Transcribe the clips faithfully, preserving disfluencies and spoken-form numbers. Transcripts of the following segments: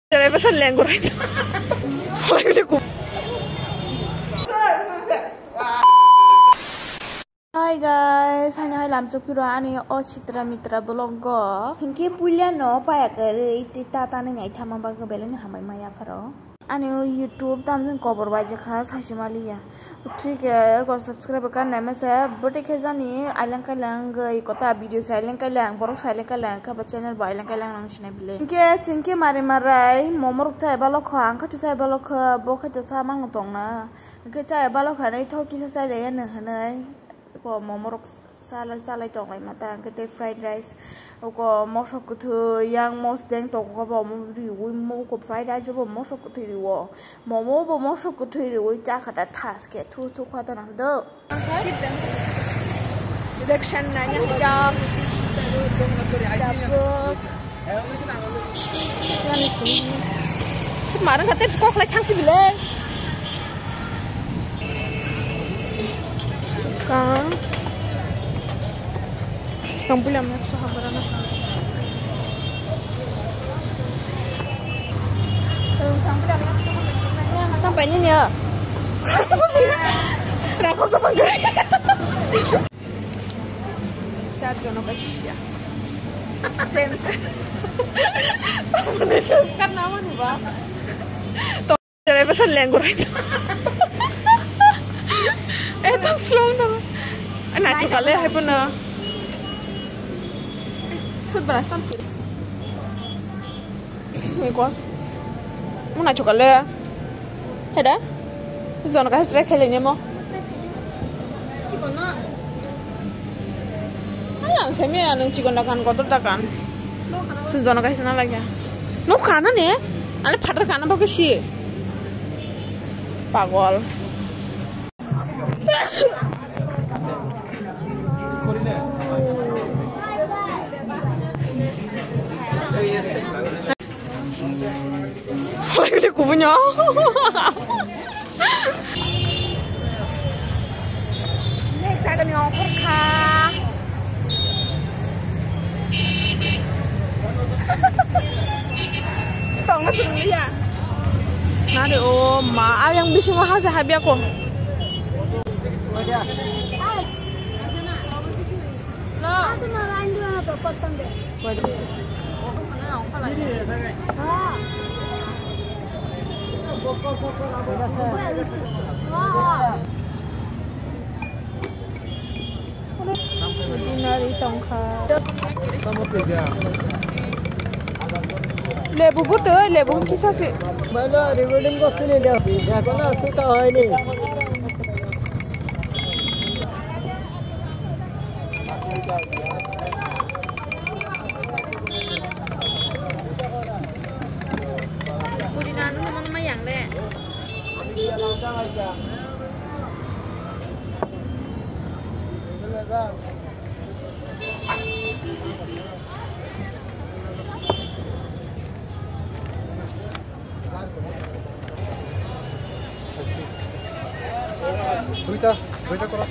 Driver sa lenggurai. Solai bile ku. Hi guys, haino hai lamsok phiro ani o sitra mitra vlog go. Hinkhe puila no paya kwrwi tei tata ni nai thama bagwi belai no hambai maya pharo. Ani o YouTube tamjani kobor bai jakha saisi maliya. Thik, eh, go subscribe kan nai masa, bote khe jani ailang kailang goi kota video sa ailang kailang, borok sa ailang kailang, kha ba channel bo ailang kailang nang sinai bile. Hinkhe chingkhe mari marai, momo rok chai balokha, ang khato chai balokha, bo khato sa mang tongna. Hinkhe chai balokha nai thok kisa chai le ya nang hinai. Ko momo rok Chala chalai tonglai ma ta, hwnkhe tei fried rice, uko mosok kwthwi, yang mosdeng tongo, bo omo riui, mo uko fried rice bo mosok kwthwi riui, momo bo mosok kwthwi riui, cha kha ta thas khe thu thu kha ta nang do. Election nanya hijab. Tabuk. Suk marang kate kok lai thang si bile. Kang. Sikang puila map so habara na. Sampai ni ya. Rakho sa pangkai. Sar jono kasia. Same, same. Sanskar nama ni ba? To, driver sa lenggurai. Eh, to slow na. Ana chukale hai pun na. Sud bara sampai. Mui kos. Muna chukale. Heda? Zon ka stre khele nyemo. Alang semi anung chikon dakan kotor dakan. Sun zon ka sna lagya. No khana ne? Ale phatar khana ba kisi. Pagol. Soalnya dia kubunya. Next ada ni offer kah? Tong na sini ya. Nade o ma, ayang bisingo hase habya ko. Dinari tongkha. Lebu butui, lebu kisa se. Mano recording করছিলি না? এখনো শুটা হয়নি। Pudina ano naman naman yang le. দুইটা, দুইটা করো।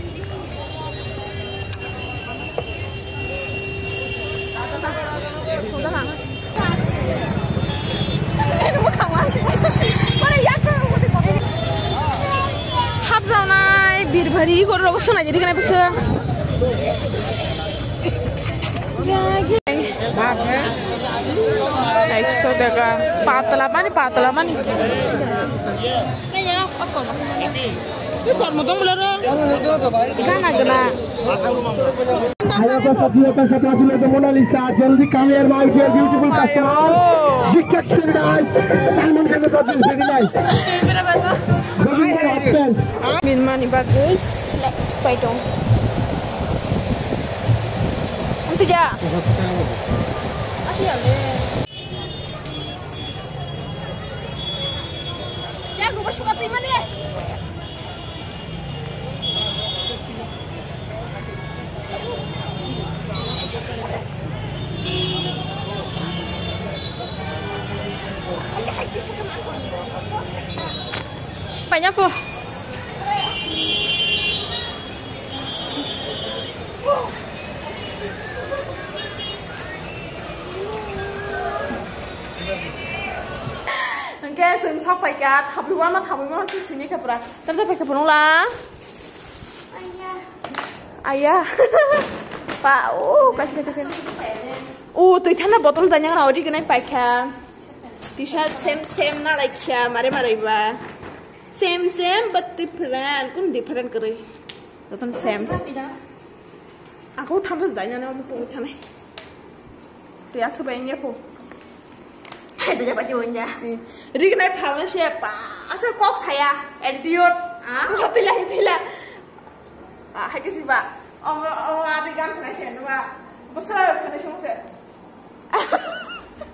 Hapjawnai birbari goro rogo swnai jadi kena bisa. Ekso taka patla mani, patla mani. Kormo dong bolero. Gana gana. Ayo, pasadia, pasadia, Mona Lisa, jaldi come here, my dear beautiful customer. G K X guys, Salman Khan ka very nice. Min mani bagwi flex pai tong. Antu ja. Ya, gua suka terima nih. Banyak po. Seng sak paika, thabwi wama, thabwi wama, sini khe pura. Tata paika punung la. Aya. Pa, oh, kachi, kachi, kachi. Oh, twi thana botol danyang na ori ganai paikha. T-shirt same, same na laikha, mare, mare ba. Same, same, but different. Kun different kari. Jotono same. Aku thamsa jaina na, aku thamsa. Twi asa ba engya po. Hai, tu dapat dia punya. Rik nai phalna se pa. Asa kok saya. Attitude. Ah? Tila, tila. Ah, hai ke si ba. Om, om, adi gan kena se, ba. Basa kena se, se.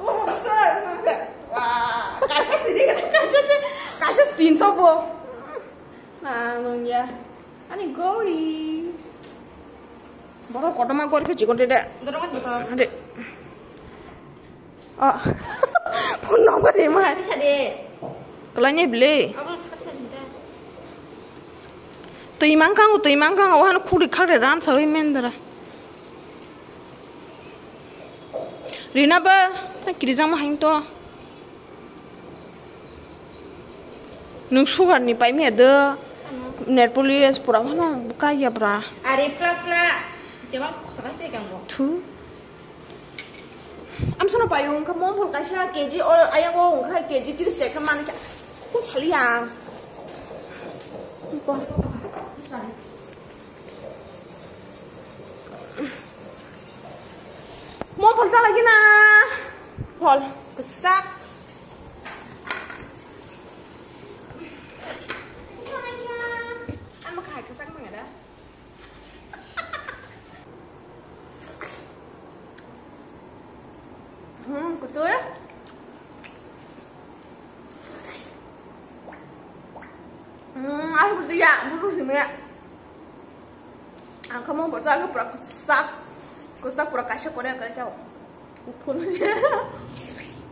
Oh, basa, basa. Wah, kaisa si rik, kaisa si, kaisa si tinso bo. Nah, nung ya. Ani gori. Borok kotorma gori khe chikon de. Kotorma kotor. Ade. Oh. Phone number de ma. Sadi, sadi. Kalanya bile. Abo sadi, sadi da. Twi mangkang, twi mangkang, o han khuri khare ran sawi mendra. Rina ba, ta kirijang ma hain to. Nung sugar ni paimya do. Ano. Nail polish pura mana buka ya bra. Are pla pla. Jawab khosaka pe kang bo. Thu. Am sono payo wngkha mo phol kaisa K G o ayang o wngkha K G tris tekha man kha. Ko chali ya. Ko. Mo phol chala gina. Phol. Sak. Ano khai kwchak manya da. Hmm, kutul. Hmm, aku kutul ya, butuh sih ya. Ang kamu buat aku pura kesak, kesak pura kasih kau yang kerja. Ukun.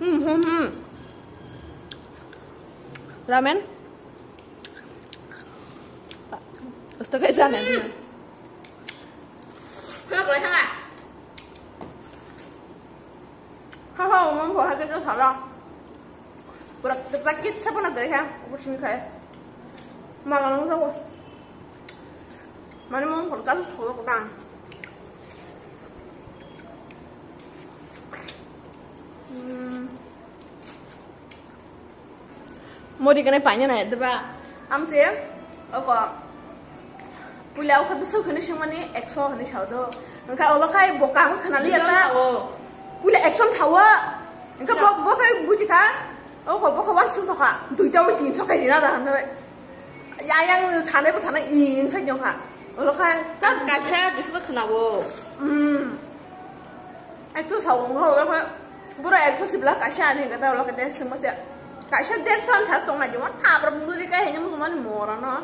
Hmm, hmm, hmm. Ramen. Gusto kayo sana. Hmm. Kaya boleh sana. Ha ha, umum buat hati tu salah. Pura sakit siapa nak dari ha? Aku sini kaya. Makan lu siapa? Mana mau kalau kasus kalau kena. Hmm. Mori kene paina na deba. Amse oko pula oko bisu khani singmani ekso khani saudo. Engka obo khai boka ang khana liya ta. Pula ekso sawa. Engka bo bo khai buji kha. Oko bo kha wan sung thokha. Duita wi tin so khai rina da hanai. Ya yang sanai bo sanai i ing sai nyong kha. Obo khai ta kacha bisu khana bo. Hmm. Ekso saung ho, ulo khe boro ekso sibla kaisa ani kata ulo khe dersho mose. Kaisa dersho an sas tong na jemon abra bungduri kai hini musuman mora no.